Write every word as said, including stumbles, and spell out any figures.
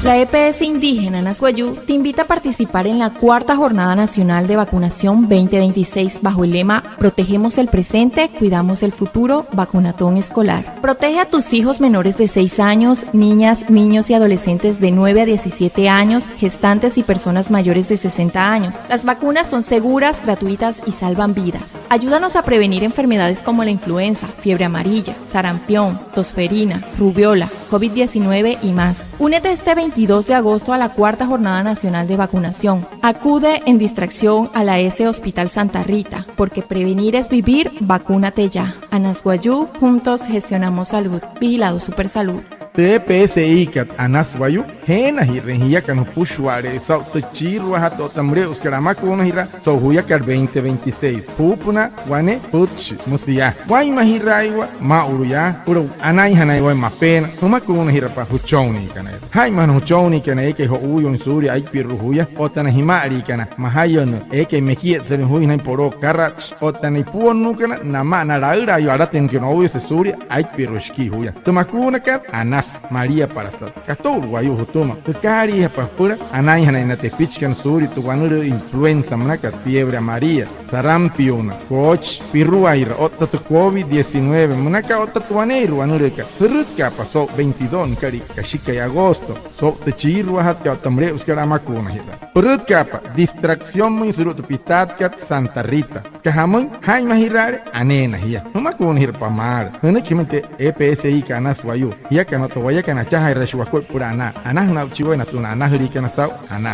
La E P S indígena Anas Wayuu te invita a participar en la cuarta Jornada Nacional de Vacunación veinte veintiséis bajo el lema "Protegemos el presente, cuidamos el futuro, vacunatón escolar". Protege a tus hijos menores de seis años, niñas, niños y adolescentes de nueve a diecisiete años, gestantes y personas mayores de sesenta años. Las vacunas son seguras, gratuitas y salvan vidas. Ayúdanos a prevenir enfermedades como la influenza, fiebre amarilla, sarampión, tosferina, rubeola, covid diecinueve y más. Únete este veintidós de agosto a la cuarta Jornada Nacional de Vacunación. Acude en distracción a la E S E Hospital Santa Rita, porque prevenir es vivir, vacúnate ya. Anas Wayuu, juntos gestionamos salud. Vigilado Supersalud. Tü E P S I kat Anas Wayuu, jeenajirüin jiakana jüpüshua'ale'e saa'u tü chiiruajatkat otta müle'usükat amakuunajiraa so'u juyakat veinte veintiséis. Juupünaa wane pütchi, müsü yaa: Waa'inmajiraaiwa maa'ulu yaa süpüla anainjanain waya mapeena, jümakuunajirapa jüchonniikana. Jaa'inmaja na jüchonniikana eekai jo'uuyuuin suulia aipirua juya, otta na jima'aliikana majayünnüü eekai mekietsalüin juya sünain poloo karatshi, otta na ipuonnuukana namaa na laülaayuu alatüinakana nouyase suulia aipirua shikii juya. Tü makuunakat, anasü, maliapalasat. Kato'ulu wayuu jütüma, jükaaliijapa süpüla anainjanain na tepichikana suulia tü wanülüü influenza münakat, fiebre amarilla, sarampiona, koochi, piruaira otta tü covid diecinueve münakat otta tü waneeirua wanülüükat. Jürütkaapa so'u veintidós nüka'lia kashikai agosto so'u tü chiiruajatkat otta müle'usükat amakuunajiraa. Pürütkaapa distracción müin sulu'u tü pitaatkat Santa Rita. Süka jamüin, jaa'inmajiraale aneena jia, jümakuunajirapa maalü. Jünüiki jümüin tü E P S I kat Anas Wayuu, jiakana otta wayakana achajaajiraashii wakuaippa süpüla anaa. Anajüna aa'uchii waya natüma na anajüliikana saa'u anaa.